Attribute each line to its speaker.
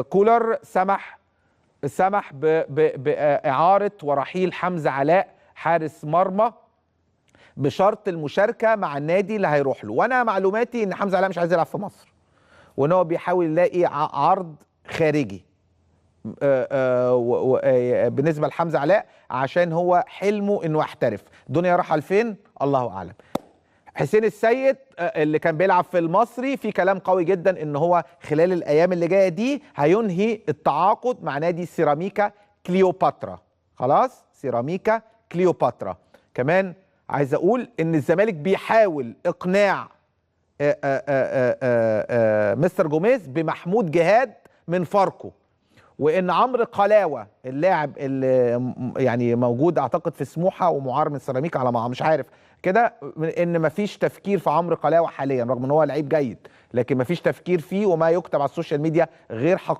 Speaker 1: كولر سمح بإعارة ورحيل حمزة علاء حارس مرمى بشرط المشاركة مع النادي اللي هيروح له. وانا معلوماتي ان حمزة علاء مش عايز يلعب في مصر، وان هو بيحاول يلاقي عرض خارجي بالنسبة لحمزة علاء، عشان هو حلمه انه يحترف. الدنيا رايحة لفين؟ الله اعلم. حسين السيد اللي كان بيلعب في المصري، في كلام قوي جدا ان هو خلال الايام اللي جاية دي هينهي التعاقد مع نادي سيراميكا كليوباترا. خلاص، سيراميكا كليوباترا. كمان عايز اقول ان الزمالك بيحاول اقناع مستر جوميز بمحمود جهاد من فاركو، وان عمرو قلاوه اللاعب اللي يعني موجود اعتقد في سموحه ومعار من سيراميكا على ما مش عارف كده، ان مفيش تفكير في عمرو قلاوه حاليا رغم ان هو لعيب جيد، لكن مفيش تفكير فيه، وما يكتب على ال social media غير حقيقي.